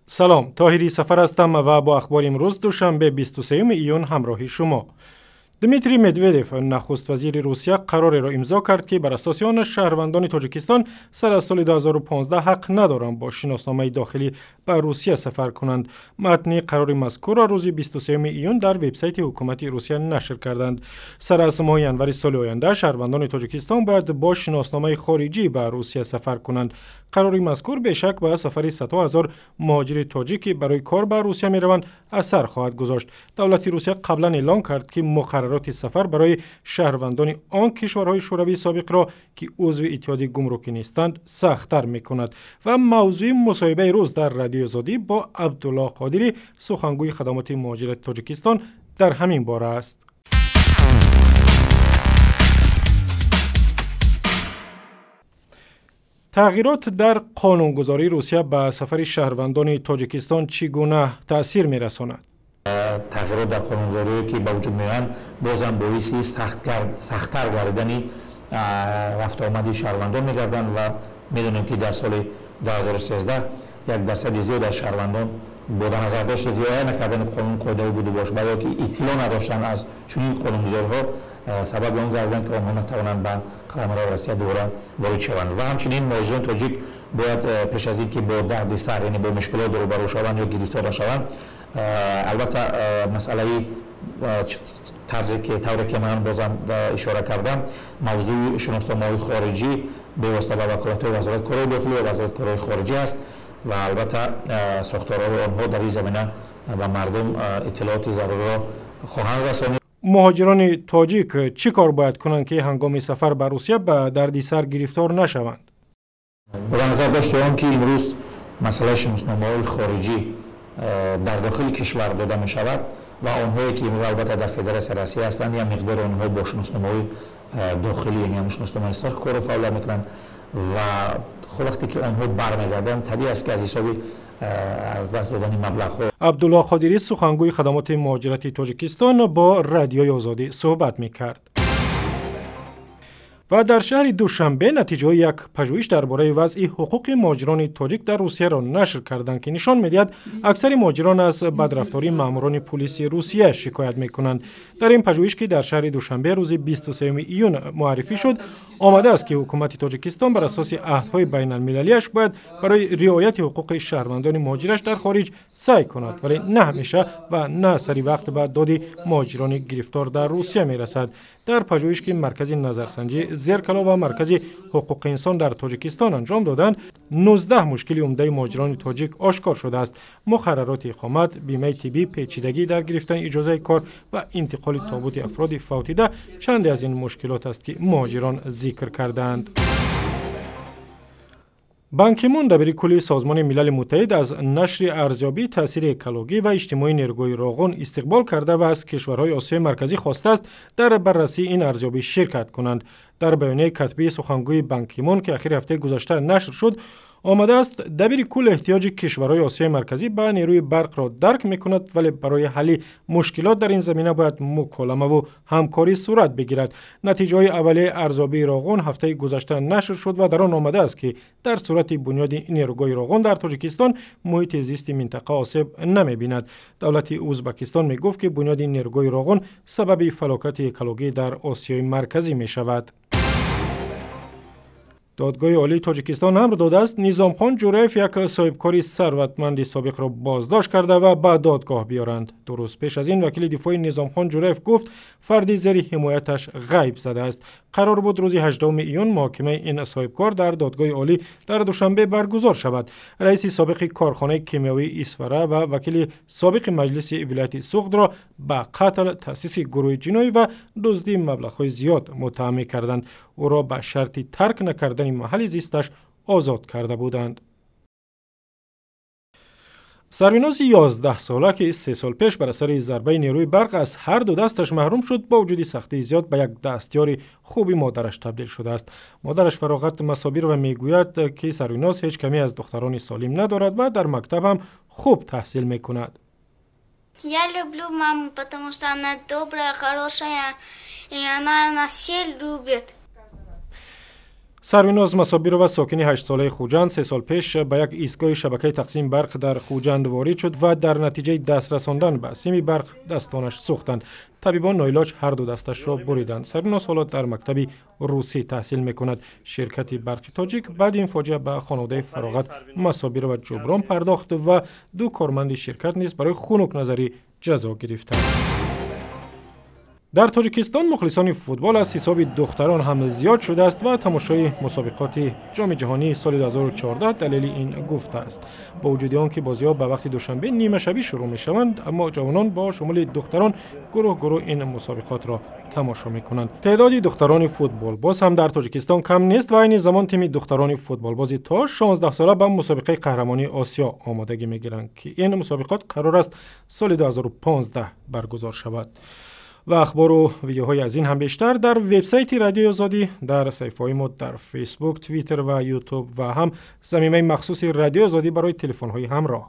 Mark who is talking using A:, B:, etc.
A: Салом, Тоҳири Сафар ҳастам ва бо ахбори имрӯз, душанбе, 23 июн, ҳамроҳи шумо. Дмитрий Медведев, нахуствазири Русия, қарореро имзо кард, ки бар асоси он шаҳрвандони Тоҷикистон сар аз соли 2015 ҳақ надоранд бо шиносномаи дохилӣ ба Русия сафар кунанд. Матни қарори мазкурро рӯзи 23 июн дар вебсайти ҳукумати Русия нашр карданд. Сар аз моҳи январи соли оянда шаҳрвандони Тоҷикистон бояд бо шиносномаи хориҷӣ ба Русия сафар кунанд. Қарори мазкур бешак ба сафари садҳо ҳазор муҳоҷири тоҷик, ки барои кор ба Русия мераванд, асар хоҳад гузошт. Давлати Русия қаблан эълон кард, ки муқаррароти сафар барои шаҳрвандони он кишварҳои шӯравии собиқро, ки узви Иттиҳоди Гумрукӣ нестанд, сахттар мекунад. Ва мавзӯи мусоҳибаи рӯз дар Радиои Озодӣ бо Абдуллоҳ Қодирӣ, сухангӯи хадамоти муҳоҷирати Тоҷикистон, дар ҳамин бора аст. Тағйирот дар қонунгузории Русия ба сафари шаҳрвандони Тоҷикистон чӣ гуна таъсир мерасонад?
B: Тағйирот дар қонунгузорие, ки ба вуҷуд меоянд, бозам боиси сахттар гардидани рафтуомади шаҳрвандон мегарданд. Ва медонем, ки дар соли 2013 1 дарсади зиёд аз шаҳрвандон бо дар назардошти риоя накардани қонун, қоидаҳои будубош ва ё ки иттилоъ надоштан аз чунин қонунгузориҳо сабаби он гардиданд, ки онҳо натавонанд ба қаламрави Россия дубора ворид шаванд. Ва ҳамчунин муҳоҷирони тоҷик бояд пеш аз ин ки бо дарди сар, яъне бо мушкилот рӯбарӯ шаванд ё гирифтор нашаванд, албатта, масъалаи тарзе ки, тавре ки ман бозам ишора кардам, мавзӯи шиносномаҳои хориҷӣ бевосита ба ваколатҳои Вазорати корҳои дохилӣ ва Вазорати корҳои хориҷӣ аст. Ва албатта, сохторҳои онҳо дар ин замина ба мардум иттилооти заруриро хоҳанд расонид.
A: Муҳоҷирони тоҷик чӣ кор бояд кунанд, ки ҳангоми сафар ба Русия ба дарди сар гирифтор нашаванд?
B: Бо дар назар дошти он ки имрӯз масъалаи шиносномаҳои хориҷӣ дар дохили кишвар дода мешавад ва онҳое ки имрӯз, албатта, дар Федератсияи Россия ҳастанд, як миқдори онҳо бо шиносномаҳои дохилӣ, яъне ҳамон шиносномаи сурх, кору фаъолият мекунанд. Ва хуб, вақте ки онҳо бармегарданд, табиӣ аст, ки аз ҳисоби аз даст додани маблағҳо.
A: Абдуллоҳ Қодирӣ, сухангӯи хадамоти муҳоҷирати Тоҷикистон, бо Радиои Озодӣ суҳбат мекард. Ва дар шаҳри Душанбе натиҷаҳои як пажӯҳиш дар бораи вазъи ҳуқуқи муҳоҷирони тоҷик дар Русияро нашр карданд, ки нишон медиҳад, аксари муҳоҷирон аз бадрафтории маъмурони пулиси Русия шикоят мекунанд. Дар ин пажӯҳиш, ки дар шаҳри Душанбе рӯзи 23 июн муаррифӣ шуд, омадааст, ки ҳукумати Тоҷикистон бар асоси аҳдҳои байналмилалиаш бояд барои риояти ҳуқуқи шаҳрвандони муҳоҷираш дар хориҷ саъй кунад, вале на ҳамеша ва на сари вақт ба доди муҳоҷирони гирифтор дар Русия мерасад. Дар пажӯҳиш, ки Маркази назарсанҷӣ «Зеркало» ва Маркази ҳуқуқи инсон дар Тоҷикистон анҷом доданд, 19 мушкили умдаи муҳоҷирони тоҷик ошкор шудааст. Муқаррароти иқомат, бимаи тиббӣ, печидагӣ дар гирифтани иҷозаи кор ва интиқоли тобути афроди фавтида чанде аз ин мушкилот аст, ки муҳоҷирон зикр кардаанд. Бан Ки Мун, дабири кулли Созмони Милали Муттаҳид, аз нашри арзёбии таъсири экологӣ ва иҷтимоии нерӯгоҳи Роғун истиқбол карда ва аз кишварҳои Осиёи Марказӣ хостааст, дар баррасии ин арзёбӣ ширкат кунанд. Дар баёнияи катбии сухангӯи Бан Ки Мун, ки ахири ҳафтаи гузашта нашр шуд, омадааст: дабири кул эҳтиёҷи кишварҳои Осиёи Марказӣ ба нерӯи барқро дарк мекунад, вале барои ҳалли мушкилот дар ин замина бояд муколамаву ҳамкорӣ сурат бигирад. Натиҷаҳои аввалияи арзёбии Роғун ҳафтаи гузашта нашр шуд ва дар он омадааст, ки дар сурати бунёди нерӯгоҳи Роғун дар Тоҷикистон муҳити зисти минтақа осеб намебинад. Давлати Ӯзбакистон мегуфт, ки бунёди нерӯгоҳи Роғун сабаби фалокати экологӣ дар Осиёи Марказӣ мешавад. Додгоҳи Олии Тоҷикистон амр додааст, Низомхон Ҷураев, як соҳибкори сарватманди собиқро, боздошт карда ва ба додгоҳ биёранд. 2 рӯз пеш аз ин вакили дифои Низомхон Ҷураев гуфт, фарди зери ҳимояташ ғайб задааст. Қарор буд, рӯзи 18 июн муҳокимаи ин соҳибкор дар Додгоҳи Олӣ дар Душанбе баргузор шавад. Раиси собиқи корхонаи кимиёвии Исфара ва вакили собиқи маҷлиси вилояти Суғдро ба қатл, таъсиси гурӯҳи ҷиноӣ ва дуздии маблағҳои зиёд муттаҳам мекарданд. Ӯро ба шарти тарк накардани маҳалли зисташ озод карда буданд. Сарвинози 11сола, ки 3 сол пеш бар асари зарбаи нерӯи барқ аз ҳар ду дасташ маҳрум шуд, бо вуҷуди сахтии зиёд ба як дастёри хуби модараш табдил шудааст. Модараш Фароғат Масобирова мегӯяд, ки Сарвиноз ҳеҷ камӣ аз духтарони солим надорад ва дар мактаб ҳам хуб таҳсил мекунад.
C: Я люблю маму, потому что она добрая, хорошая, и она нас всех любит.
A: Сарвиноз Масобирова, сокини 8-солаи Хуҷанд, 3 сол пеш ба як истгоҳи шабакаи тақсими барқ дар Хуҷанд ворид шуд ва дар натиҷаи даст расондан ба сими барқ дастонаш сӯхтанд. Табибон ноилоҷ ҳарду дасташро буриданд. Сарвиноз ҳоло дар мактаби русӣ таҳсил мекунад. Ширкати Барқи Тоҷик баъди ин фоҷиа ба хонаводаи Фароғат Масобирова ҷуброн пардохт ва ду корманди ширкат низ барои хунукназарӣ ҷазо гирифтанд. Дар Тоҷикистон мухлисони футбол аз ҳисоби духтарон ҳам зиёд шудааст ва тамошои мусобиқоти Ҷоми ҷаҳонии соли 2014 далели ин гуфтааст. Бо вуҷуди он ки бозиҳо ба вақти Душанбе нимашабӣ шурӯъ мешаванд, аммо ҷавонон, бо шумули духтарон, гурӯҳ гурӯҳ ин мусобиқотро тамошо мекунанд. Теъдоди духтарони футболбоз ҳам дар Тоҷикистон кам нест ва айни замон тими духтарони футболбози то 16сола ба мусобиқаи қаҳрамонии Осиё омодагӣ мегиранд, ки ин мусобиқот қарор аст соли 2015 баргузор шавад. Ва ахбору видеоҳои аз ин ҳам бештар дар вебсайти Радиои Озодӣ, дар саҳифаҳои мо дар Фейсбук, Твиттер ва Ютуб ва ҳам замимаи махсуси Радиои Озодӣ барои телефонҳои ҳамроҳ.